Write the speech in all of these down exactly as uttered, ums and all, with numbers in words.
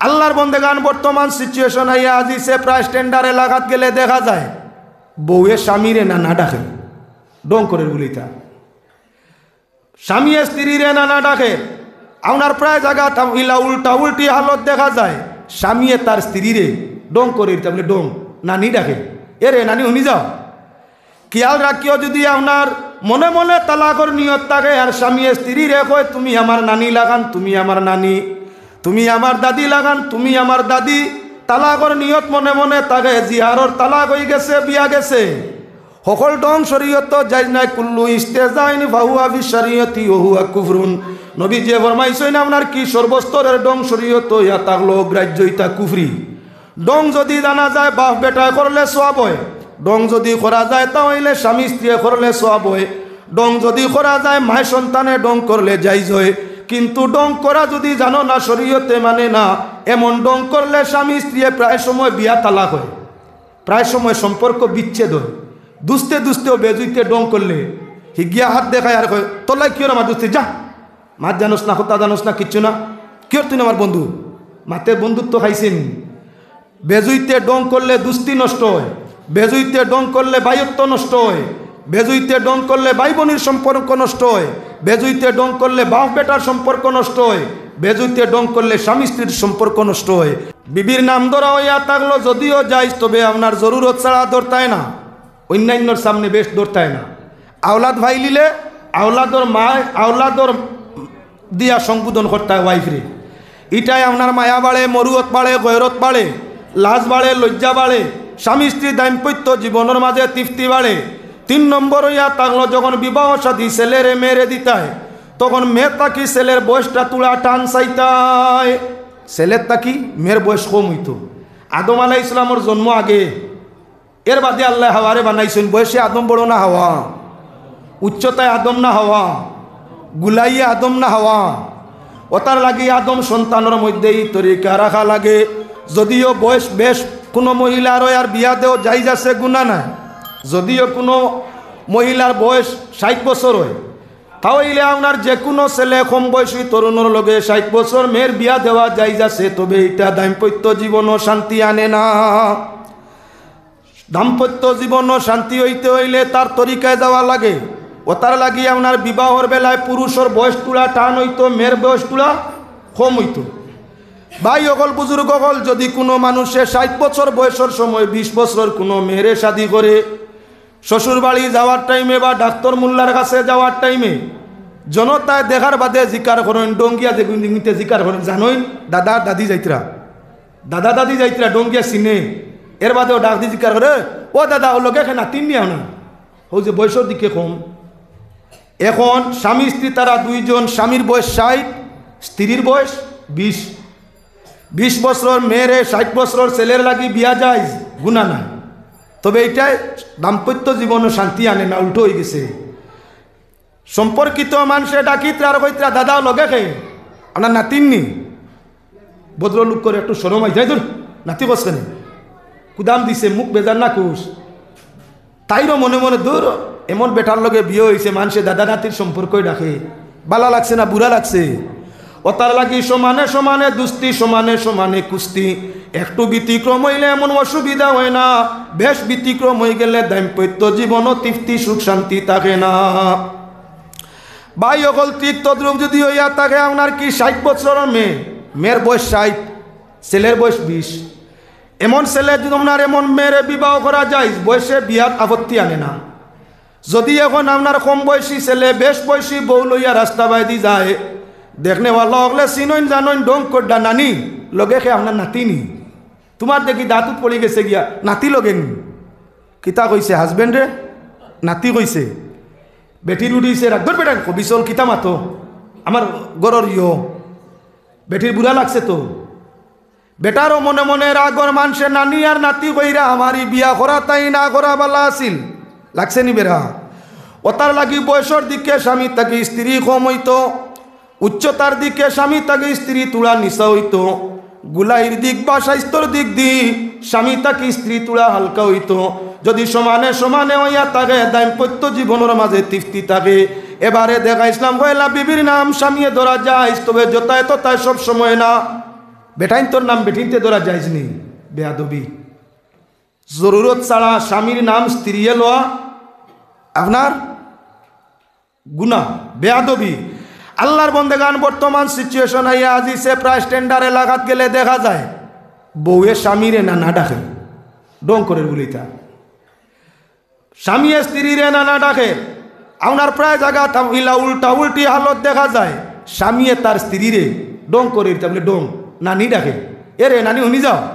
আল্লাহর বন্দেগান, বর্তমান সিচুয়েশন আইয়া আজিছে প্রায় স্ট্যান্ডার্ড এলাকাত গেলে দেখা যায়, বউয়ে স্বামীরে নানা ডাকে, ঢং করের বুলিতা। স্বামীয়ে স্ত্রীরে নানা ডাকে। আপনার প্রায় জাগাত ইলা উল্টা উল্টি হালত দেখা যায়, স্বামীয়ে তার স্ত্রীরে ঢং করের, তা বলে ঢং, নানি ডাকে, "এরে নানি, হুনি যাও।" খিয়াল রাখিও, যদি আপনার মনে মনে তালাকর নিয়ত থাকে আর স্বামীয়ে স্ত্রীরে কয়, "তুমি আমার নানি লাগান, তুমি আমার নানি, তুমি আমার দাদি লাগান, তুমি আমার দাদি", তালাকর নিয়ত মনে মনে থাকে, জিহারর তালাক অইগেছে, বিয়া গেছে। হকল ঢং শরীয়তো জায়েজ নায়, কুল্লু ইস্তেজাইন ফাহুয়া ফি শরীয়তি ওয়া হুয়া কুফরুন। নবীজিয়ে ফরমাইছইন, আপনার কি সর্বস্তরের ঢং শরীয়তো ইয়া থাকলো অগ্রাহ্য, ইতা কুফরি। ঢং যদি জানা যায় বাফ বেটায় করলে সওয়াব অয়, ঢং যদি করা যায় তা অইলে স্বামী স্ত্রীয়ে করলে সওয়াব অয়, ঢং যদি করা যায় মায় সন্তানে ঢং করলে জায়েজ অয়। কিন্তু ঢং করা যদি জানো না, শরীয়তে মানে না, এমন ঢং করলে স্বামী স্ত্রীয়ে প্রায় সময় বিয়া তালাক অয়, প্রায় সময় সম্পর্ক বিচ্ছেদ অয়। দুস্তে দুস্তেও বেজুইতে ঢং করলে হিগিয়া হাত দেখায় আর কয়, "তোর লাগি কিওর আমার দুস্তি, যা।" মাত জানোস না, কথা জানোস না, কিচ্ছু না। কিওর তুই আমার বন্ধু? মাতে বন্ধুত্ব খাইছে নি? বেজুইতে ঢং করলে দুস্তি নষ্ট অয়, বেজুইতে ঢং করলে ভাইত্ব নষ্ট অয়, বেজুইতে ঢং করলে ভাই বইনর সম্পর্ক নষ্ট অয়, বেজুইতে ঢং করলে বাফ বেটার সম্পর্ক নষ্ট অয়, বেজুইতে ঢং করলে স্বামী স্ত্রীর সম্পর্ক নষ্ট অয়। বিবির নাম ধরা অইয়া থাকলো যদিও জায়েজ, তবে আপনার জরুরত ছাড়া ধরতায় না, অইন্যান্যর সামনে বেশ ধরতায় না। আওলাদ ফাইলিলে আওলাদর মায়, আওলাদর দিয়া সম্বোধন করতায় ওয়াইফরে। ইটায় আপনার মায়া বাড়ে, মরুয়ত বাড়ে, গয়রত বাড়ে, লাজ বাড়ে, লজ্জা বাড়ে, স্বামী স্ত্রী দাম্পত্য জীবনর মাঝে তৃপ্তি বাড়ে। তিন নম্বর অইয়া থাকলো যখন বিবাহ শাদী ছেলেরে মেয়েরে দিতায়, তখন মেয়ের থাকি ছেলের বয়সটা তুলা টান চাইতায়। ছেলের থাকি মেয়ের বয়স কম অইতো। আদম আলাইহিস সালামর জন্ম আগে, এর বাদে আল্লায় হাওয়ারে বানাইছইন। বয়সে আদম বড় না হাওয়া? উচ্চতায় আদম না হাওয়া? গুলাইয়ে আদম না হাওয়া? অতার লাগি আদম সন্তানর মধ্যে ই তরিকা রাখা লাগে। যদিও বয়স বেশ কুনু মহিলার অয় আর বিয়া দেও জায়েজ আছে, গুনা নাই। যদিও কুনু মহিলার বয়স ষাইট বছর অয়, তা অইলে আপনার যেকুনু ছেলে কম বয়সী তরুণর লগে ষাইট বছর মেয়ের বিয়া দেওয়া জায়েজ আছে, তবে ইটা দাম্পত্য জীবনও শান্তি আনে না। দাম্পত্য জীবনও শান্তি অইতে অইলে তার তরিকায় যাওয়া লাগে। অতার লাগি আপনার বিবাহর বেলায় পুরুষর বয়স তুলা টান অইতো, মেয়ের বয়স তুলা কম অইতো। ভাই অকল, বুজুর্গ অকল, যদি কুনু মানুষে ষাইট বছর বয়সর সময় বিশ বছরর কুনু মেয়েরে শাদী করে, শ্বশুর বাড়ি যাওয়ার টাইমে বা ডাক্তর মোল্লার কাছে যাওয়ার টাইমে জনতায় দেখার বাদে জিকার করইন, ডঙ্গিয়া যেগুইন জিগুইনতে জিকার করইন, "জানইন দাদা দাদি যাইতরা, দাদা দাদি যাইতরা, ডঙ্গিয়া চিনে।" এর বাদেও ডাক দি জিকার করে, "ও দাদা, ও লগে খে নাতিন নি আপনার?" হউ যে বয়সর দিকে কম। এখন স্বামী স্ত্রী তারা দুইজন, স্বামীর বয়স ষাইট, স্ত্রীর বয়স বিশ। বিশ বছরর মেয়েরে ষাইট বছরর ছেলের লাগি বিয়া জায়েজ, গুনা নাই। তবে ইটায় দাম্পত্য জীবনও শান্তি আনে না, উল্টো অইগেছে। সম্পর্কিত মানষে ডাকিতরা আর কইতরা, "দাদা, ও লগে খে, আপনার নাতিন নি?" ভদ্রলোক করে একটু শরম অই যায়, "দূর, নাতি কস কেনে? কুদাম দিছে, মুখ বেজার না কুস।" তাইরও মনে মনে, "দূর, এমন বেটার লগে বিয়া অইছে, মানষে দাদা নাতির সম্পর্কই ডাকে, বালা লাগছে না বুরা লাগছে?" অতার লাগি সমানে সমানে দুস্তি, সমানে সমানে কুস্তি। একটু ব্যতিক্রম অইলে এমন অসুবিধা অয় না, বেশ ব্যতিক্রম অইগেলে দাম্পত্য জীবনও তৃপ্তি সুখ শান্তি থাকে না। ভাই অকল, ঠিক তদ্রূপ যদি অইয়া থাকে, আপনার কি ষাইট বছরর মেয়ে, মেয়ের বয়স ষাইট, ছেলের বয়স বিশ, এমন ছেলে যদি আপনার এমন মেয়েরে বিবাহ করা যায়, বয়সে বিয়াত আপত্তি আনে না। যদি এখন আপনার কম বয়সী ছেলে বেশ বয়সী বউ লইয়া রাস্তা বায়দি যায়, দেখনেওয়ালা অকলে চিনইন জানইন, ঢং কররা, "নানি, লগে খে আপনার নাতি নি? তুমার দেখি দাঁত উত পড়ি গেছে গিয়া, নাতি লগে নি?" কিতা কইছে হাজবেন্ডে? নাতি কইছে। বেটির উড়িছে রাগ, "ধর বেটা, কবি চল, কিতা মাতো? আমার ঘরর ইয়ো।" বেটির বুরা লাগছে তো। বেটারও মনে মনে রাগর মানষে নানি আর নাতি কইরা আমারে বিয়া করাইতায় না করা বালা আছিল। লাগছে নি বেটা? অতার লাগি বয়সর দিকে স্বামী থাকি স্ত্রী কম অইতো, উচ্চতার দিকে স্বামী থাকি স্ত্রী তুলা নিচা অইতো, গুলাইর দিক বা স্বাস্থ্যর দিক দি স্বামী থাকি স্ত্রী তুলা হালকা অইতো। যদি সমানে সমানে অইয়া থাকে, দাম্পত্য জীবনর মাঝে তৃপ্তি থাকে। এবারে দেখাইছলাম পয়লা বিবির নাম স্বামীয়ে ধরা যায়, তবে যথায় তথায় সব সময় না। বেটাইন্তর নাম বেটিন্তে ধরা জায়েজ নি? বেয়াদবি। জরুরত ছাড়া স্বামীর নাম স্ত্রীয়ে লওয়া আপনার গুনাহ, বেয়াদবি। আল্লাহর বন্দেগান, বর্তমান situation আইয়া আজিছে, প্রায় স্ট্যান্ডার্ড এলাকাত গেলে দেখা যায় বউয়ে স্বামীরে নানা ডাকে, ঢং করের বুলিতা। স্বামীয়ে স্ত্রীরে নানা ডাকে। আপনার প্রায় জাগাত ইলা উল্টা উল্টি হালত দেখা যায়, স্বামীয়ে তার স্ত্রীরে ঢং করের, তা বলে ঢং, নানি ডাকে, "এরে নানি, হুনি যাও।"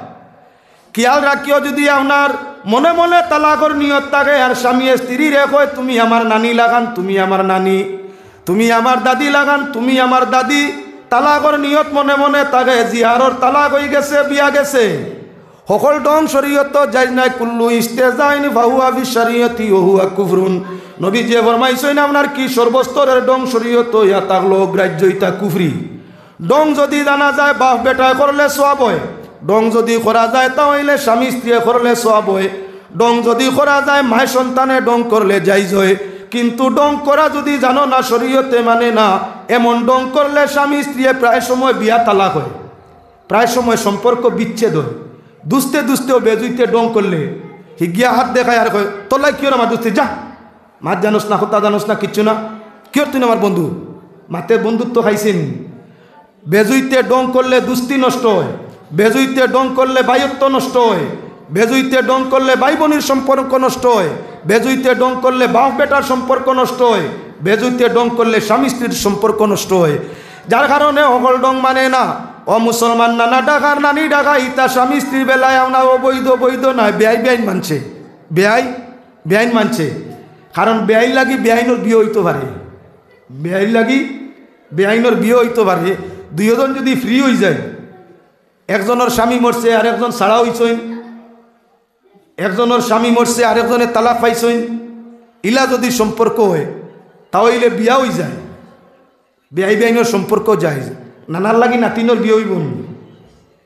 খেয়াল রাখিও, যদি আপনার মনে মনে তালাকর নিয়ত থাকে আর স্বামীয়ে স্ত্রীরে কয়, "তুমি আমার নানি লাগান, তুমি আমার নানি, তুমি আমার দাদি লাগান, তুমি আমার দাদি", তালাকর নিয়ত মনে মনে থাকে, জিহারর তালাক অইগেছে, বিয়া গেছে। হকল ঢং শরীয়তো জায়েজ নাই। কুল্লু ইস্তেজাইন ফাহুয়া ফি শরীয়তি ওয়া হুয়া কুফরুন। নবীজিয়ে ফরমাইছইন, আপনার কি সর্বস্তরের ঢং শরীয়তো ইয়া থাকলো অগ্রাহ্য, ইতা কুফরি। ঢং যদি জানা যায় বাফ বেটায় করলে সওয়াব অয়, ঢং যদি করা যায় তা অইলে স্বামী স্ত্রীয়ে করলে সওয়াব অয়, ঢং যদি করা যায় মায় সন্তানে ঢং করলে জায়েজ অয়। কিন্তু ঢং করা যদি জানো না, শরীয়তে মানে না, এমন ঢং করলে স্বামী স্ত্রীয়ে প্রায় সময় বিয়া তালাক অয়, প্রায় সময় সম্পর্ক বিচ্ছেদ অয়। দুস্তে দুস্তেও বেজুইতে ঢং করলে, হিগিয়া হাত দেখায় আর কয়, "তোল্লাই কিওর আমার দুস্তি, যা, মাত জানোস না, কথা জানোস না, কিচ্ছু না, কিওর তুই আমার বন্ধু?" মাতে বন্ধুত্ব খাইছে নি? বেজুইতে ঢং করলে দুস্তি নষ্ট অয়, বেজুইতে ঢং করলে ভাইত্ব নষ্ট অয়, বেজুইতে ঢং করলে ভাই বইনর সম্পর্ক নষ্ট অয়, বেজুইতে ঢং করলে বাফ বেটার সম্পর্ক নষ্ট অয়, বেজুইতে ঢং করলে স্বামী স্ত্রীর সম্পর্ক নষ্ট অয়। যার কারণে হকল ঢং মানে না। ও মুসলমান, নানা ডাকার নানি ডাকা, ইতা স্বামী স্ত্রীর বেলায় আমরা অবৈধ, বৈধ নায়, বেআইন, বেআইন মানছে, বেআইন, বেআইন মানছে। কারণ বেআইন লাগি বেআইনর বিয়া অইতো পারে, বেআইন লাগি বেআইনর বিয়া অইতো পারে। দুইওজন যদি ফ্রি অই যায়, একজনর স্বামী মরছে আর একজন ছাড়া অইছইন, একজনর স্বামী মরছে আর একজনে তালাক পাইছইন, ইলা যদি সম্পর্ক অয়, তা অইলে বিয়া অই যায়, বেআই বেআইনর সম্পর্ক জায়েজ। নানার লাগি নাতিনর বিয়া অইবো নি,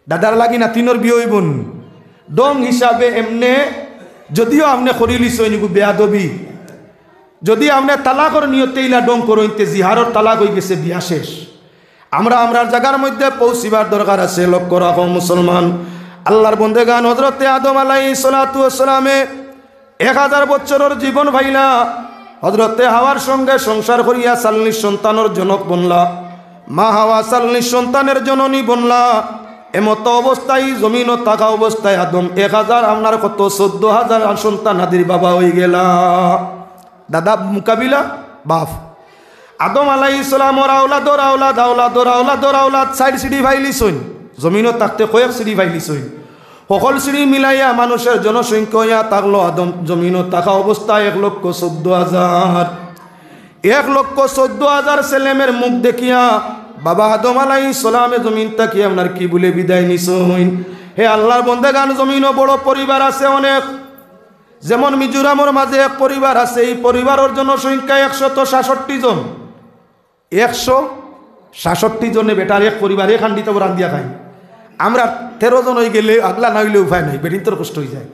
দাদার লাগি নাতিনর বিয়া অইবো নি। ঢং হিসাবে এমনে যদিও আপনে করিলিছইন ইগু বেয়াদবি, যদি আপনে তালাকর নিয়তে ইলা ঢং করইন, তে জিহারর তালাক অইগেছে, বিয়া শেষ। আমরা আমরার জাগার মধ্যে পৌঁছিবার দরকার আছে। লক্ষ্য রাখো মুসলমান, আল্লাহর বন্দেগান, হযরতে আদম আলাইহিস সালাতু ওয়াস সালামে এক হাজার বছরর জীবন পাইলা। হযরতে হাওয়ার সঙ্গে সংসার করিয়া চাল্লিশ সন্তানর জনক বনলা। মা হাওয়া চাল্লিশ সন্তানের জননী বনলা। এমতো অবস্থায়, জমিনো থাকা অবস্থায় আদম এক হাজার, আপনার কত, চৌদ্দ হাজার সন্তানাদির বাবা অইগেলা। দাদা মুকাবিলা, বাফ। আদম আলাইহিস সালামর আওলাদর আওলাদ, আওলাদর আওলাদর আওলাদ, চাইর সিঁড়ি পাইলিছইন, জমিনো থাকতে কয়েক সিঁড়ি পাইলিছইন। হকল সিঁড়ি মিলাইয়া মানুষের জনসংখ্যা অইয়া থাকলো আদম জমিনো থাকা অবস্থায় এক লক্ষ চৌদ্দ হাজার। এক লক্ষ চৌদ্দ হাজার ছেলেমের মুখ দেখিয়া বাবা আদম আলাইহিস সালামে জমিন থাকি আপনার কিবুলে বিদায় নিছইন। হে আল্লাহর বন্দেগান, জমিনো বড় পরিবার আছে অনেক, যেমন মিজোরামর মাঝে এক পরিবার আছে, ই পরিবারর জনসংখ্যা একশত সাতষট্টি জন। একশো সাতষট্টি জনে বেটার এক পরিবার, এক হান্ডিত রান্দিয়া খায়। আমরা তেরো জন অইগেলে আগলা না অইলে উপায় নাই, বেটিন্তর কষ্ট অইযায়,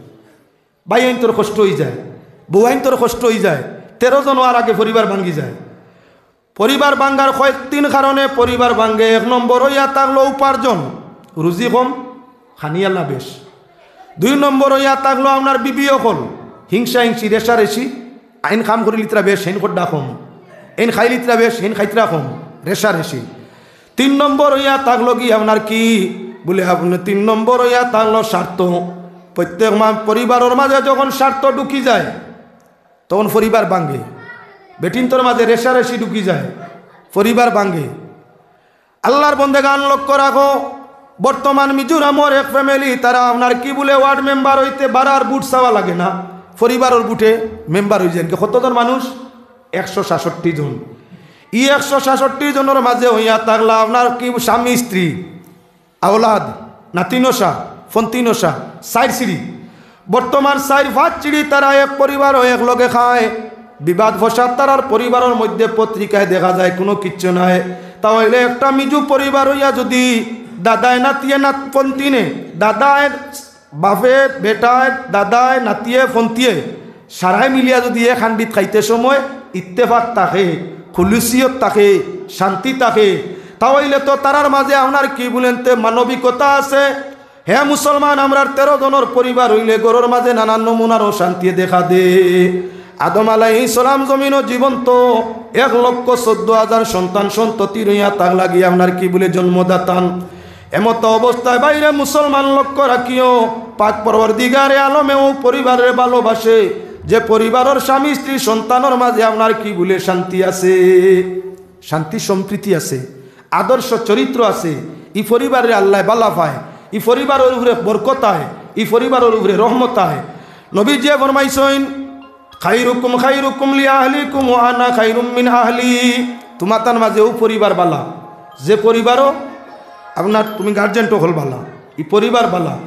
ভাইয়াইন্তর কষ্ট অইযায়, বউয়াইন্তর কষ্ট অইযায়। তেরো জন অওয়ার আগে পরিবার ভাঙ্গি যায়। পরিবার ভাঙ্গার কয়েক তিন কারণে পরিবার ভাঙ্গে। এক নম্বর অইয়া থাকলো উপার্জন, রুজি কম, খানিয়ালা বেশ। দুই নম্বর অইয়া থাকলো আপনার বিবি অকল, হিংসা হিংসি, রেশারেশি, এইন কাম করিলিত্রা বেশ, হেইন খোড্ডা কম, এইন খাইলিত্রা বেশ, হেইন খাইত্রা কম, রেশারেশি। তিন নম্বর অইয়া থাকলো কি আপনার কি বলে, আপনে তিন নম্বর অইয়া থাকলো স্বার্থ। প্রত্যেক মা-, পরিবারর মাঝে যখন স্বার্থ ঢুকি যায়, তখন পরিবার ভাঙ্গে। বেটিন্তর মাঝে রেশারেশি ঢুকি যায়, পরিবার ভাঙ্গে। আল্লাহর বন্দেগান, লক্ষ্য রাখো, বর্তমান মিজোরামর এক ফ্যামিলি, তারা আপনার কিবুলে ওয়ার্ড মেম্বার অইতে বারার ভোট চাওয়া লাগে না, পরিবারর ভোটে মেম্বার অইযায়। কতজন মানুষ? একশো সাতষট্টি জন। ই একশো সাতষট্টি জনর মাঝে অইয়া থাকলা আপনার কি স্বামী স্ত্রী, আওলাদ, নাতিনশা, ফন্তিনশা, চাইর সিঁড়ি। বর্তমান চাইর পাঁচ সিঁড়ি তারা এক পরিবারও এক লগে খায়। বিবাদ ফসাদ তারার পরিবারর মধ্যে পত্রিকায় দেখা যায় কুনু কিচ্ছু নাই। তা অইলে একটা মিজু পরিবার অইয়া যদি দাদায় নাতিয়ে নাত-, ফন্তিনে, দাদায় বাফে বেটায়, দাদায় নাতিয়ে ফন্তিয়ে সারায় মিলিয়া যদি এক হান্ডিত খাইতে সময় ইত্তেফাক থাকে, খুলুসিয়ত থাকে, শান্তি থাকে, তা অইলে তো তারার মাঝে আপনার কি বুলেন তে মানবিকতা আছে। হে মুসলমান, আমরার তেরো জনর পরিবার অইলে ঘরর মাঝে নানান নমুনার অশান্তি দেখা দে। আদম আলাইহিস সালাম জমিনো জীবন্ত এক লক্ষ চৌদ্দ হাজার সন্তান সন্ততি রইয়া তার লাগি আপনার কি বুলে জন্মদাতান। এমত অবস্থায় ভাইরে মুসলমান লক্ষ্য রাখিও, পাক পরওয়ারদিগারে আলমে অউ পরিবাররে ভালোবাসে, যে পরিবারর স্বামী স্ত্রী সন্তানর মাঝে আপনার কি বুলে শান্তি আছে, শান্তি সম্প্রীতি আছে, আদর্শ চরিত্র আছে, ই পরিবাররে আল্লায় ভালা পায়, ই পরিবারর উপরে বরকত আয়, ই পরিবারর উপরে রহমত আয়। নবীজিয়ে ফরমাইছইন, "খাইরুকুম খাইরুকুম লি আহলিকুম ওয়া আনা খাইরুম মিন আহলি।" তুমাতার মাঝে অউ পরিবার ভালা, যে পরিবারও আপনার তুমি গার্জেন অকল ভালা, ই পরিবার ভালা।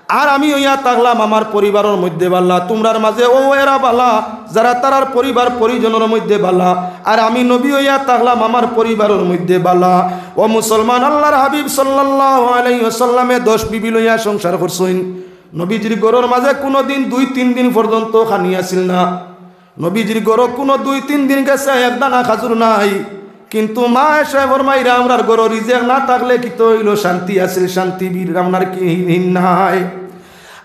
আর আমি অইয়া থাকলাম আমার পরিবারর মধ্যে ভালা, তুমরার মাঝে অউ এরা ভালা, যারা তারার পরিবার পরিজনর মধ্যে ভালা। আর আমি নবী অইয়া থাকলাম আমার পরিবারর মধ্যে ভালা। ও মুসলমান, আল্লাহর হাবিব সাল্লাল্লাহু আলাইহি ওয়াসাল্লামে দশ বিবি লইয়া সংসার করছইন। নবীজির ঘরর মাঝে কুনুদিন দুই তিন দিন পর্যন্ত খানি আছিল না। নবীজির ঘরো কুনু দুই তিন দিন গেছে, এক দানা খাজুর নাই। কিন্তু মা আয়েশায় ফরমাইরা, আমরার ঘরো রিজেক না থাকলে কিতা অইলো, শান্তি আছিল, শান্তি বীর আমরার কি হিন হিন নাই।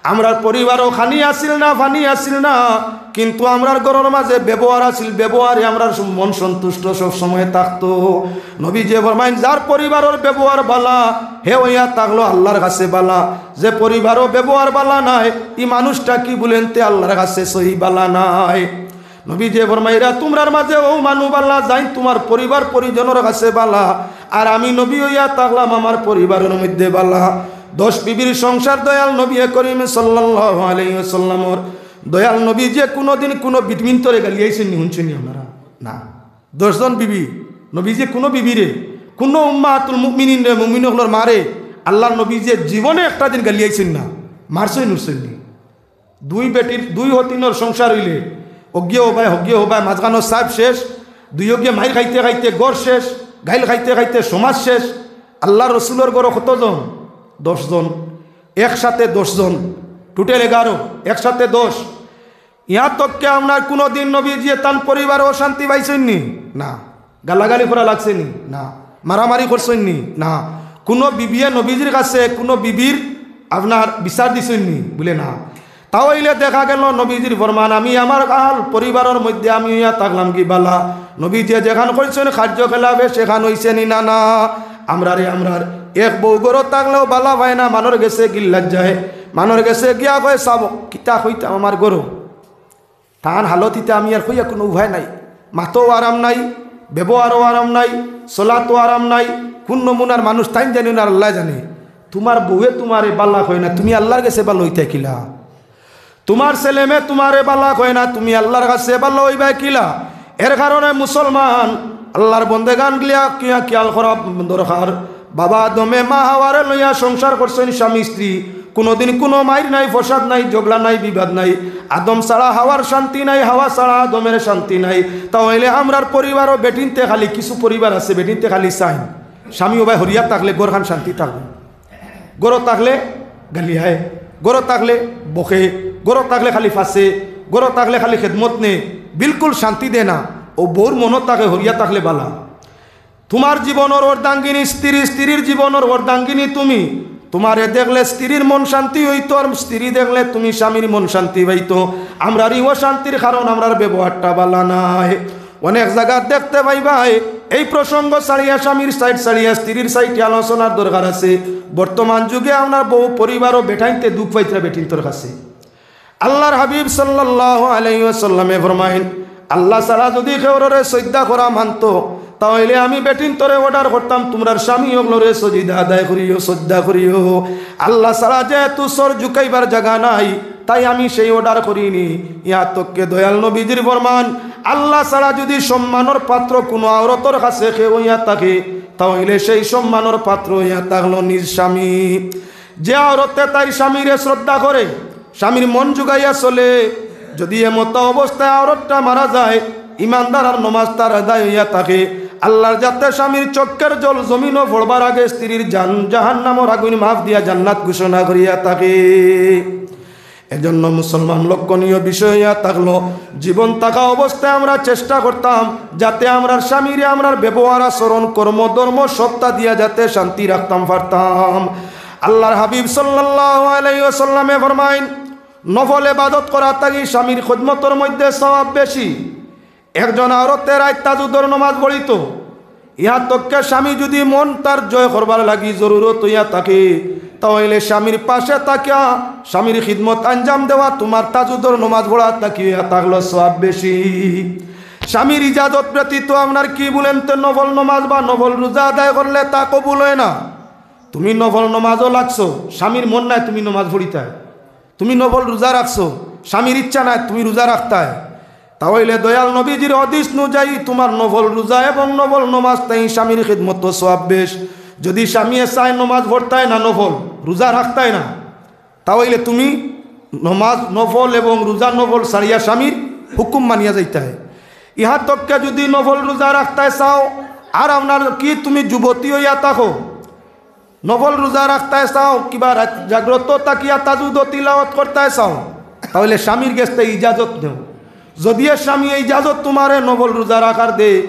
আমরার পরিবারও খানি আছিল না, পানি আছিল না, কিন্তু আমরার ঘরর মাঝে ব্যবহার আছিল, ব্যবহারে আমরার সম-, মন সন্তুষ্ট সব সময় থাকতো। নবীজিয়ে ফরমাইন, যার পরিবারর ব্যবহার ভালা, হে অইয়া থাকলো আল্লাহর কাছে ভালা। যে পরিবারও ব্যবহার ভালা নাই, ই মানুষটা কি বুলেন তে আল্লাহর কাছে সহি ভালা নাই। নবীজিয়ে ফরমাইরা, তুমরার মাঝে অউ মানু ভালা, যাইন তুমার পরিবার পরিজনর কাছে ভালা, আর আমি নবী অইয়া থাকলাম আমার পরিবারর মধ্যে ভালা। দশ বিবির সংসার দয়াল নবী করিম সাল্লাল্লাহু আলাইহি ওয়াসাল্লামর। দয়াল নবীজিয়ে কুনুদিন কুনু বিবিন্তরে গালিয়াইছইন নি, হুনছইন নি আপনারা? না। দশ জন বিবি, নবীজিয়ে কুনু বিবিরে, কুনু উম্মাহাতুল মুমিনিনরে, মুমিন অকলর মারে, আল্লাহর নবীজিয়ে জীবনে একটা দিন গালিয়াইছইন না, মারছইন উঠছইন নি। দুই বেটির, দুই হতিনর সংসার অইলে, অগিয়ে হবায়, হগিয়ে হবায়, মাঝখানো সাব শেষ, দুইওগিয়ে মাইর খাইতে খাইতে ঘর শেষ, গাইল খাইতে খাইতে সমাজ শেষ। আল্লাহর রসুলর ঘরো কতজন? দশ জন। একসাথে দশ জন, টোটাল এগারো, একসাথে দশ। ইয়া তককে আপনার কুনুদিন নবীজিয়ে তান পরিবারো অশান্তি পাইছইন নি? না। গালাগালি করা লাগছে নি? না। মারামারি করছইন নি? না। কুনু বিবিয়ে নবীজির কাছে কুনু বিবির আপনার বিচার দিছইন নি? বুলে না। তা অইলে দেখা গেল নবীজির ফরমান, আমি আমার আহল পরিবারর মধ্যে আমি অইয়া থাকলাম কি ভালা। নবীজিয়ে যেখান কইছইন কার্যকলাপে সেখান অইছে নি? না, না। আমরারে আমরার এক বউ ঘরো থাকলেও ভালা পায় না, মানষর গেছে গিল্লাত যায়, মানষর গেছে গিয়া কয়, "সাব, কিতা কইতাম আমার ঘরো।" তান হালত ইতা আমি আর কইয়া কুনু উপায় নাই। মাতও আরাম নাই, ব্যবহারও আরাম নাই, চলাতও আরাম নাই। কুন নমুনার মানুষ তাইন জানি না, আল্লায় জানে। তুমার বউয়ে তুমারে ভালা কয় না, তুমি আল্লাহর গেছে ভালা অইতায় কিলা? তুমার ছেলেমেয়ে তুমারে ভালা কয় না, তুমি আল্লাহর গেছে ভালা অইবায় কিলা? এর কারণে মুসলমান, আল্লাহর বন্দেগান গিয়া কিয়া খিয়াল করা দরকার। বাবা আদমে মা হাওয়ারে লইয়া সংসার করছইন স্বামী স্ত্রী, কুনুদিন কুনু মাইর নাই, ফসাদ নাই, ঝগড়া নাই, বিবাদ নাই। আদম ছাড়া হাওয়ার শান্তি নাই, হাওয়া ছাড়া আদমের শান্তি নাই। তা অইলে আমরার পরিবারও বেটিন্তে খালি, কিছু পরিবার আছে বেটিন্তে খালি চাইন, স্বামী অবায় হরিয়া থাকলে ঘরখান শান্তি থাকবো। ঘরো থাকলে গালিয়ায়, ঘরো থাকলে বকে, ঘরো থাকলে খালি ফাঁসে, ঘরো থাকলে খালি খেদমত নে, বিলকুল শান্তি দে না। অউ বউর মনো থাকে হরিয়া থাকলে ভালা। তুমার জীবনর অর্ধাঙ্গিনী স্ত্রী, স্ত্রীর জীবনর অর্ধাঙ্গিনী তুমি। তুমারে দেখলে স্ত্রীর মন শান্তি অইতো, আর স্ত্রী দেখলে তুমি স্বামীর মন শান্তি পাইতো। আমরার ই অশান্তির কারণ আমরার ব্যবহারটা ভালা নায়। অনেক জাগাত দেখতে পাইবায়, এই প্রসঙ্গ ছাড়িয়া, স্বামীর side ছাড়িয়া, স্ত্রীর side-এ আলোচনার দরকার আছে। বর্তমান যুগে আমরার বউ পরিবারও বেটাইন্তে দুখ পাইতরা বেটিন্তর কাছে। আল্লাহর হাবিব সাল্লাল্লাহু আলাইহি ওয়াসাল্লামে ফরমাইন, আল্লাহ ছাড়া যুদি কেউররে সইজদা করা মানতো, তা অইলে আমি বেটিন্তরে order করতাম, তুমরার স্বামী অকলরে সজিদা আদায় করিও, সইজদা করিও। আল্লাহ ছাড়া যেহেতু সর ঝুকাইবার জাগা নাই, তাই আমি সেই order করিনি। ইয়া তককে দয়াল নবীজির ফরমান, আল্লাহ ছাড়া যুদি সম্মানর পাত্র কুনু আওরতর কাছে কেউ অইয়া থাকে, তা অইলে সেই সম্মানর পাত্র অইয়া থাকলো নিজ স্বামী। যে আওরতে তাইর স্বামীরে শ্রদ্ধা করে, স্বামীর মন জুগাইয়া চলে, যুদি এমতা অবস্থায় আওরতটা মারা যায়, ইমানদার আর নমাজ তার আদায় অইয়া থাকে, আল্লাহর যাতে স্বামীর চক্ষের জল জমিনো পড়বার আগে স্ত্রীর জান-, জাহান্নামর আগুইন মাফ দিয়া জান্নাত ঘোষণা করিয়া থাকে। এজন্য মুসলমান লক্ষণীয় বিষয় ইয়া থাকলো, জীবন থাকা অবস্থায় আমরা চেষ্টা করতাম যাতে আমরার স্বামীরে আমরার ব্যবহার, আচরণ, কর্ম, ধর্ম সবটা দিয়া যাতে শান্তি রাখতাম পারতাম। আল্লাহর হাবিব সাল্লাল্লাহু আলাইহি ওয়াসাল্লামে ফরমাইন, নফল ইবাদত করা থাকি স্বামীর খিদমতর মধ্যে সওয়াব বেশি। একজন আওরতে রাইত তাহাজ্জুদর নমাজ পড়িতো, ইয়া তক্কে স্বামী যুদি মন তার জয় করবার লাগি জরুরত অইয়া থাকে, তা অইলে স্বামীর পাশে থাকিয়া স্বামীর খিদমত আঞ্জাম দেওয়া তুমার তাহাজ্জুদর নমাজ পড়া থাকি অইয়া থাকলো সওয়াব বেশি। স্বামীর ইজাজত ব্যতীত আপনার কিবুলেন্তে নফল নমাজ বা নফল রোজা আদায় করলে তা কবুল অয় না। তুমি নফল নমাজও লাগছো, স্বামীর মন নাই তুমি নমাজ পড়িতায়, তুমি নফল রোজা রাখছো, স্বামীর ইচ্ছা নাই তুমি রোজা রাখতায়, তা অইলে দয়াল নবীজির হাদিস অনুযায়ী তুমার নফল রোজা এবং নফল নমাজ তাই স্বামীর খিদমতো সওয়াব বেশ। যুদি স্বামীয়ে চায় নমাজ পড়তায় না নফল, রোজা রাখতায় না, তা অইলে তুমি নমাজ নফল এবং রোজা নফল ছাড়িয়া স্বামীর হুকুম মানিয়া যাইতায়। ইহা তক্কে যুদি নফল রোজা রাখতায় চাও, আর আপনার কি তুমি যুবতী অইয়া থাকো, নফল রোজা রাখতায় চাও, কিবা রাত জাগ্রত থাকিয়া তাহাজ্জুদ তিলাওয়াত করতায় চাও, তা অইলে স্বামীর গেছ থাকি ইজাজত নেও। যুদি এ স্বামীয়ে ইজাজত তুমারে নফল রোজা রাখার দে,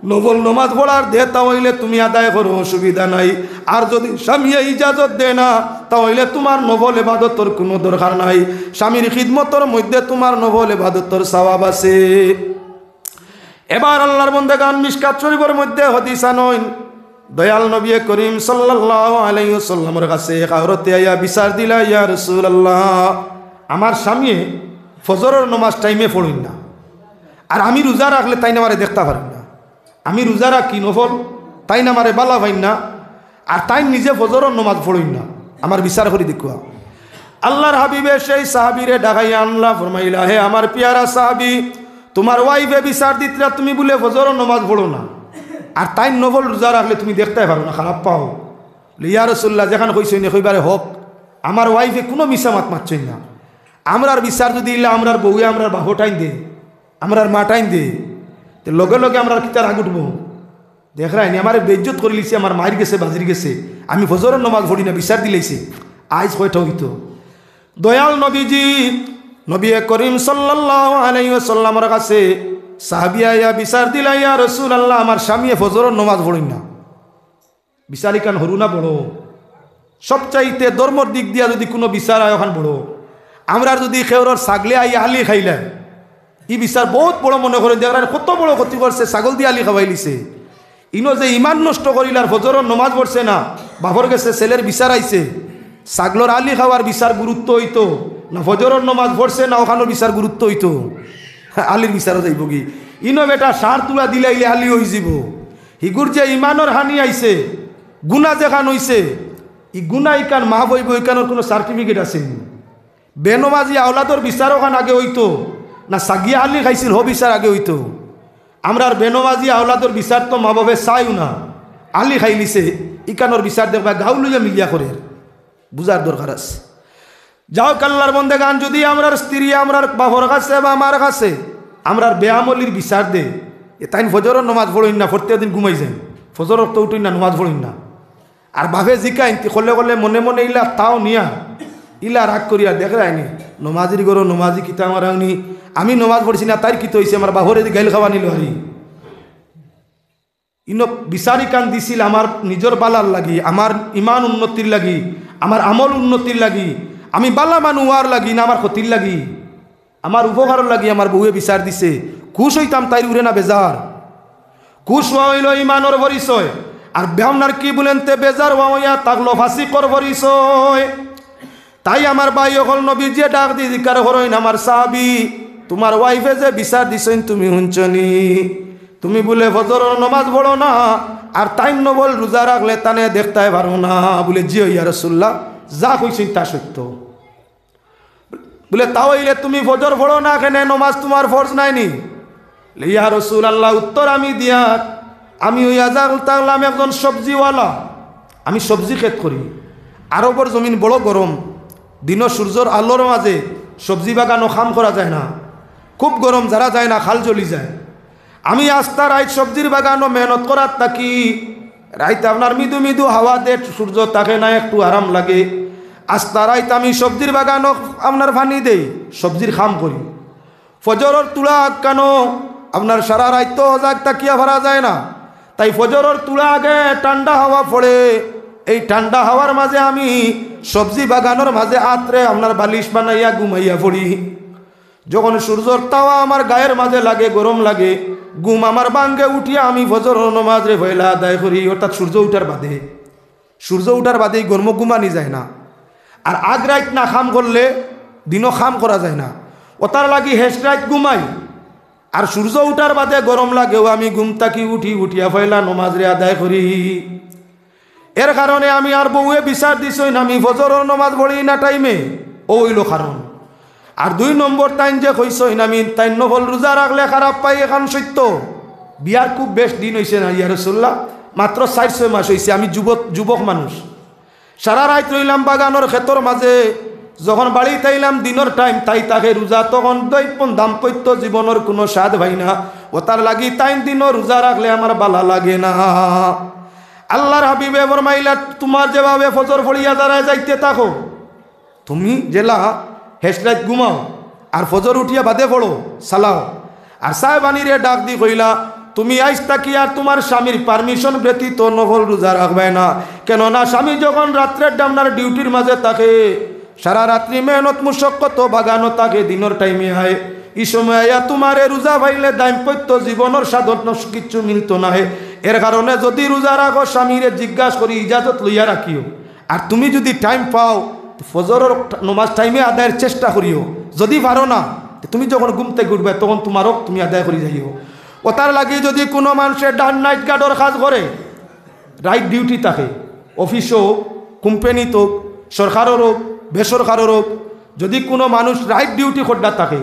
নফল নমাজ পড়ার দে, তা অইলে তুমি আদায় করো, অসুবিধা নাই। আর যুদি স্বামীয়ে ইজাজত দে না, তা অইলে তুমার নফল ইবাদতর কুনু দরকার নাই। স্বামীর খিদমতর মধ্যে তুমার নফল ইবাদতর সওয়াব আছে। এবার আল্লাহর বন্দেগান মিশকাত শরীফর মধ্যে হাদিস আনইন, দয়াল নবী করিম সাল্লাল্লাহু আলাইহি ওয়াসাল্লামর কাছে এক আওরতে আইয়া বিচার দিলা, "ইয়া রাসূলুল্লাহ, আমার স্বামীয়ে ফজরর নমাজ টাইমে পড়ইন না, আর আমি রোজা রাখলে তাইন আমারে দেখতা পারইন না। আমি রোজা রাখি নফল, তাইন আমারে বালা পাইন না, আর তাইন নিজে ফজরর নমাজ পড়ইন না, আমার বিচার করি দেখুয়া।" আল্লাহর হাবিবে সেই সাহাবীরে ডাকাইয়া আনলা, ফরমাইলা, "হে আমার পিয়ারা সাহাবী, তুমার ওয়াইফে বিচার দিতরা তুমি বুলে ফজরর নমাজ পড়ো না, আর তাইন নফল রোজা রাখলে তুমি দেখতায় পারো না, খারাপ পাও।" বলে, "ইয়া রাসূলুল্লাহ, যেখান কইছইন কইবারে হক, আমার ওয়াইফে কুনু মিছা মাত মাতছইন না। আমরার বিচার যুদি ইলা আমরার বউয়ে আমরার বাফর টাইন দে, আমরার মা টাইন দে, তে লগে লগে আমরার কিতা রাগ উঠবো? দেখরায়নি, আমারে বেইজ্জত করিলিছে, আমার মাইর গেছে, বাজির গেছে, আমি ফজরর নমাজ পড়ি না, বিচার দিলাইছে, আইজ কয়টা অইতো?" দয়াল নবীজি, নবী করিম সাল্লাল্লাহু আলাইহি ওয়াসাল্লামর কাছে সাহাবী আইয়া বিচার দিলা, "ইয়া রাসূলুল্লাহ, আমার স্বামীয়ে ফজরর নমাজ পড়ইন না।" বিচার ইখান হুরু না বড়? সবচাইতে ধর্মর দিক দিয়া যুদি কুনু বিচার অয়, অখান বড়। আমরার যুদি কেউরর ছাগলে আইয়া আলি খাইলায়, ই বিচার বউত বড় মনে করইন, দেখরায় কত বড় ক্ষতি করছে, ছাগল দি আলি খাওয়াইলিছে। ইনো যে ইমান নষ্ট করিলার, ফজরর নমাজ পড়ছে না, বাফর গেছে ছেলের বিচার আইছে, ছাগলর আলি খাওয়ার বিচার গুরুত্ব অইতো না, ফজরর নমাজ পড়ছে না, অখানর বিচার গুরুত্ব অইতো, আলির বিচারো যাইবোগি। ইনো বেটা ষাঁড় তুলা দিলাইলে আলি অইযিবো। হিগুর যে ইমানর হানি আইছে, গুনা যেখান অইছে, ই গুনা ইখান মাফ অইবো, ইখানর কুনু certificate আছে নি? বেনমাজি আওলাদর বিচার অখান আগে অইতো না, ছাগিয়ে আলি খাইছিল, হ বিচার আগে অইতো? আমরার বেনমাজি আওলাদর বিচার তো মা বাফে চাইও না, আলি খাইলিছে, ইখানর বিচার দেখবা গাউ লইয়া মিলিয়া করের, বুঝার দরকার আছে। যাউক আল্লাহর বন্দেগান, যুদি আমরার স্ত্রী আমরার বাফর কাছে বা মার কাছে আমরার বেআমলির বিচার দে, এ তাইন ফজরর নমাজ পড়ইন না, প্রত্যেক দিন ঘুমাই যাইন, ফজরর অক্ত উঠইন না, নমাজ পড়ইন না, আর বাফে জিকাইন, তি করলে করলে মনে মনে ইলা তাও নিয়া, ইলা রাগ করিয়া, দেখরায়নি, নমাজির ঘরো নমাজি কিতা মারাউনি, আমি নমাজ পড়ছি না, তাইর কিতা অইছে, আমার বাফরে দি গাইল খাওয়ানি লওয়ারি। ইনো বিচার ইখান দিছিল আমার নিজর বালার লাগি, আমার ইমান উন্নতির লাগি, আমার আমল উন্নতির লাগি, আমি বালা মানু অওয়ার লাগি না আমার ক্ষতির লাগি? আমার উপকারর লাগি আমার বউয়ে বিচার দিছে। খুশ অইতাম তাইর উরে না বেজার? খুশ অওয়া অইলো ইমানর পরিচয়, আর বেহামনার কিবুলেন্তে বেজার অওয়া অইয়া থাকলো ফাসিকর পরিচয়। তাই আমার ভাই অকল, নবীজিয়ে ডাক দি জিকার করইন, "আমার সাহাবী, তুমার ওয়াইফে যে বিচার দিছইন তুমি হুনছো নি? তুমি বুলে ফজরর নমাজ পড়ো না, আর তাইন নফল রোজা রাখলে তানে দেখতায় পারো না।" বুলে, "জি অয় ইয়া রাসূলুল্লাহ, যা কইছইন তা সত্য।" বুলে, "তা অইলে তুমি ফজর পড়ো না কেনে? নমাজ তুমার ফরজ নায় নি?" বুলে, "ইয়া রাসূলুল্লাহ, উত্তর আমি দিয়ার, আমি অইয়া যা থাকলাম একজন সবজিওয়ালা, আমি সবজি খেত করি। আরবর জমিন বড় গরম, দিনো সূর্যর আলোর মাঝে সবজি বাগানো কাম করা যায় না, খুব গরম, যারা যায় না খাল জ্বলি যায়। আমি আস্তা রাইত সবজির বাগানো মেহনত করার থাকি, রাইত আপনার মৃদু মৃদু হাওয়া দে, সূর্য থাকে না, একটু আরাম লাগে। আস্তা রাইত আমি সবজির বাগানো আপনার পানি দেই, সবজির কাম করি। ফজরর তুড়া আগ কানো আপনার সারা রাইত তো অজাগ থাকিয়া পারা যায় না। তাই ফজরর তুড়া আগে ঠান্ডা হাওয়া পড়ে, এই ঠান্ডা হাওয়ার মাঝে আমি সবজি বাগানর মাঝে আতরে আপনার বালিশ বানাইয়া ঘুমাইয়া পড়ি। যখন সূর্যর তাওয়া আমার গায়ের মাঝে লাগে, গরম লাগে, ঘুম আমার ভাঙ্গে, উঠিয়া আমি ফজরর নমাজরে পয়লা আদায় করি, অর্থাৎ সূর্য উঠার বাদে। সূর্য উঠার বাদে এই গরমো ঘুমানি যায় না। আর আগ রাইত না কাম করলে দিনো কাম করা যায় না। অতার লাগি হেষ রাইত ঘুমাই, আর সূর্য উঠার বাদে গরম লাগেও আমি ঘুম থাকি উঠি, উঠিয়া পয়লা নমাজরে আদায় করি। এর কারণে আমি আর বউয়ে বিচার দিছইন, আমি ফজরর নমাজ পড়ি না টাইমে, অউ অইলো কারণ। আর দুই নম্বর, তাইন যে কইছইন আমি তাইন নফল রোজা রাখলে খারাপ পাই, এখান সত্য। বিয়ার খুব বেশ দিন অইছে না, ইয়া রাসূলুল্লাহ, মাত্র চাইর ছয় মাস অইছে, আমি যুবক, যুবক মানুষ। সারা রাইত রইলাম বাগানর খেতর মাঝে, যখন বাড়িত আইলাম দিনর টাইম, তাই থাকে রোজা, তখন দৈপন দাম্পত্য জীবনর কুনু স্বাদ পাই না। অতার লাগি তাইন দিনো রোজা রাখলে আমার বালা লাগে না। আল্লার হাবিবে ফরমাইলা, তুমার যেভাবে ফজর পড়িয়া যারায় যাইতে থাকো, তুমি যেলা হেষ রাইত ঘুমাও আর ফজর উঠিয়া বাদে পড়ো, চালাও। আর সাহেবানিরে ডাক দি কইলা, তুমি আইজ থাকি আর তুমার স্বামীর permission ব্যতীত নফল রোজা রাখবায় না, কেননা স্বামী যখন রাত্রের ডামনার ডিউটির মাঝে থাকে, সারা রাত্রি মেহনত মুশক্কত বাগানো থাকে, দিনর টাইমে আয়, ই সময় আইয়া তুমারে রোজা পাইলে দাম্পত্য জীবনর সাধন নষ্ট কিচ্ছু মিলতো নায়। এর কারণে যদি রোজা রাখো, স্বামীরে জিজ্ঞাস করি ইজাজত লইয়া রাখিও। আর তুমি যদি টাইম পাও, ফজরর নমাজ টাইমে আদায়ের চেষ্টা করিও। যদি পারো না, তে তুমি যখন ঘুম থাকি উঠবায়, তখন তুমার হক তুমি আদায় করি যাইও। অতার লাগি যদি কুনু মানষে ডান নাইট গার্ডর কাজ করে, রাইট ডিউটি থাকে, অফিস অউক, কোম্পানিত অউক, সরকারর অউক, বেসরকারর অউক, যদি কুনু মানুষ রাইট ডিউটি কররা থাকে,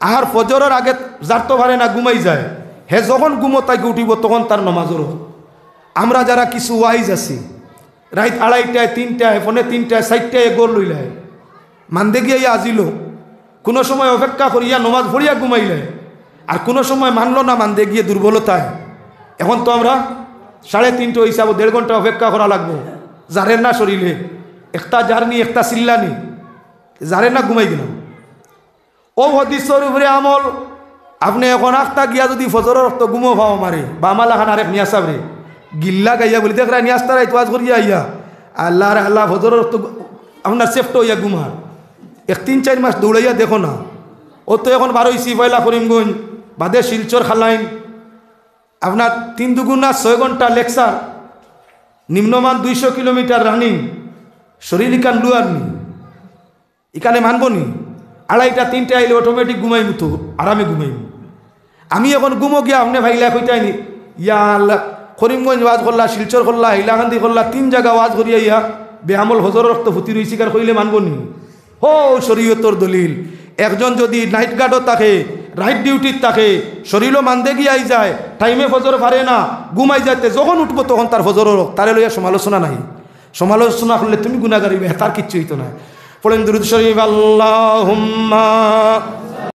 আর ফজরর আগে জাগতো পারে না, ঘুমাই যায়, হে যখন ঘুমো থাকি উঠিবো, তখন তার নমাজর অক্ত। আমরা যারা কিছু ওয়াইজ আছি, রাইত আড়াইটায়, তিনটায়, পৌনে তিনটায়, চাইরটায় ঘর লইলায়, মান্দে গিয়া ইয়া আজিলো, কুনু সময় অপেক্ষা করিয়া নমাজ পড়িয়া ঘুমাইলায়, আর কুনু সময় মানলো না, মান্দে গিয়া দুর্বলতায়। এখন তো আমরা সাড়ে তিনটা হিসাবো দেড় ঘন্টা অপেক্ষা করা লাগবো, যারের না শরীরে, একটা জার্নি, একটা চিল্লানি, যারের না ঘুমাই গেলাম। অউ হাদিসর উপরে আমল। আপনে এখন আখতা গিয়া যদি ফজরর অক্ত ঘুমো পাও মারে, বা আমার লাখান আরেক মিয়া সাবরে, গিল্লা গাইয়া বলি, দেখরায় নি আস্তা রাইত ওয়াজ করিয়া আইয়া, আল্লাহ রে আল্লাহ, ফজরর অক্ত ঘু-, আপনার সেফট অইয়া ঘুমার। এক তিন চাইর মাস দৌড়াইয়া দেখো না। অউ তো এখন বারইছি পয়লা করিমগঞ্জ, বাদে শিলচর খালাইন, আপনার তিন দুগুণা ছয় ঘন্টা লেকচার, নিম্নমান দুইশো কিলোমিটার রানিং, শরীর ইখান লুয়ার নি। ইখানে মানবো নি? আড়াইটা তিনটা আইলে অটোমেটিক ঘুমাইমু তো, আরামে ঘুমাইমু। আমি এখন ঘুমো গিয়া আপনে ভাইলা কইতায় নি, ইয়া আল্লাহ, করিমগঞ্জ ওয়াজ করলা, শিলচর করলা, হাইলাকান্দি করলা, তিন জাগা ওয়াজ করিয়া ইয়া বেআমল ফজরর অক্ত ফুতি রইছি কার কইলে মানবো নি? হো, শরীয়তর দলিল। একজন যদি নাইট গার্ডও থাকে, রাইট ডিউটিত থাকে, শরীরও মান্দে গিয়া আই যায়, টাইমে ফজর পারে না, ঘুমাই যাইতে যখন উঠবো তখন তার ফজরর অক্ত, তারে লইয়া সমালোচনা নাই। সমালোচনা করলে তুমি গুনাগার অইবায়, তার কিচ্ছু অইতো নায়। পড়েন দুরূদ শরীফ, আল্লাহুম্মা